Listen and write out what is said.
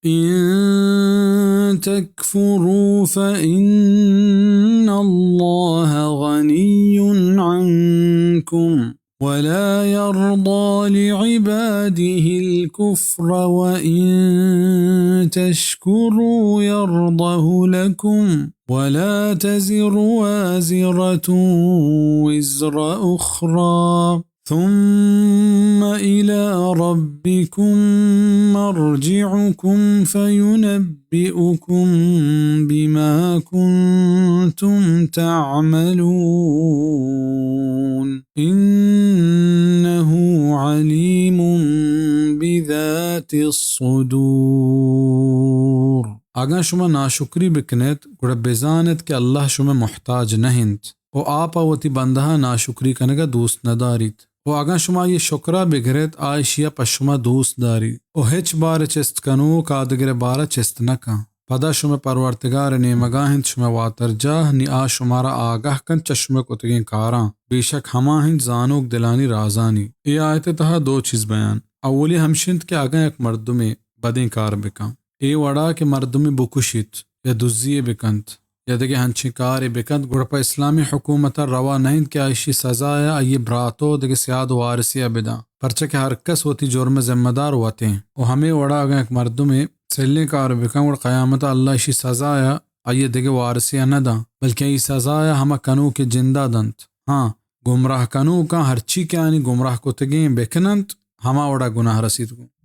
إن تكفروا فإن الله غني عنكم ولا يرضى لعباده الكفر وإن تشكروا يرضه لكم ولا تزر وازرة وزر أخرى ثم إلى ربكم مرجعكم فينبئكم بما كنتم تعملون إنه عليم بذات الصدور. اگاں شما ناشکری بکنیت، گڑا بزانیت کہ اللہ شمئے محتاج نہ انت۔ و آ پہ وتی بندہاں ناشکری کنگ ءَ دوست نہ داریت۔ و اگاں شما آئی ءِ شکر ءَ بگریت، آ ایشی ءَ پہ شما دوست داریت۔ و ہچ بار چست کنوک آدگر ءِ بار ءَ چست نہ کن۔ پدا شمئے پرورتگار ءِ نیمگ ءَ انت شمئے واترجاہ، نی آ شمارا آگاہ کنت چہ شمئے کتگیں کاراں۔ بے شک ہما انت زانوک دلانی رازانی۔ اے آیت ءِ تہا دو چیز بیان۔ اولی ہمش انت کہ اگاں یک مردمے بدیں کار بکن، اے وڑا کہ مردمے بکشیت یا دزی یے بکنت یا دگہ ہنچیں کارے بکنت، گڑا پہ اسلامی حکومت ءَ روا نہ انت کہ آ ایشی سزا ءَ آئی ءِ برات ءُ دگہ سیاد ءُ وارثے ءَ بداں، پرچا کہ ہر کس وتی جرم ءِ ذمہ دار وت ایں۔ ءُ ہمے وڑا اگاں یک مردمے سلیں کار بکنت، گڑا قیامت ءَ اللہ ایشی سزا ءَ آئی ءِ دگہ وارثے ءَ نہ داں، بلکیں آئی سزا ءَ ہما کنوکے جند ءَ دنت۔ ہاں، گمراہ کنوکاں ہرچی کہ آنی گمراہ کتگیں بکننت، ہما وڑا گناہ رسیت گوں۔